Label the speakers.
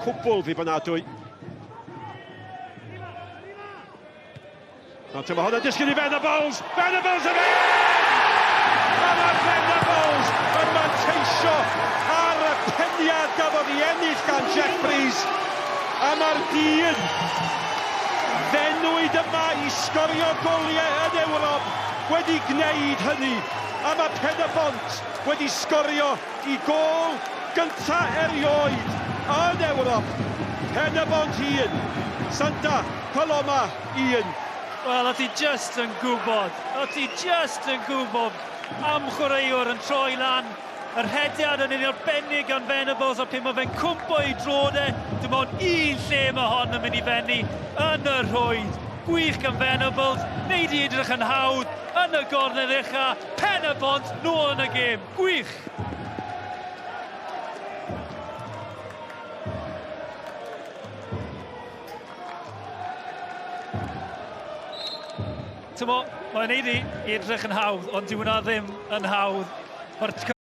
Speaker 1: cwbl ddibynadwy. Nawr te, mae hwnna'n disgyn i Venables! Venables yn fe! A mae Venables yn manteisio ar y peniad gafodd ei ennill gan Jeffries. A mae'r dyn fenwyd yma i sgorio goliau yn Ewrop wedi gwneud hynny. A mae Pen-y-bont wedi sgorio i gôl gynta erioed yn Ewrop. Pen-y-bont 1, Santa Coloma 1.
Speaker 2: Wel, o ti just yn gwybod, o ti just yn gwybod am chwaraewr yn troi lan. Y rhediad yn un arbennig gan Venables, a pum mae fe'n cwmpo i drod e, dim ond un lle mae hon yn mynd i fenni, yn y rhwyd. Gwych gan Venables, neud i edrych yn hawdd, yn y gornel ucha, pen y bont, nôl yn y gêm. Gwych! Tymo, mae'n neud i edrych yn hawdd, ond dyw hwnna ddim yn hawdd. Mae'r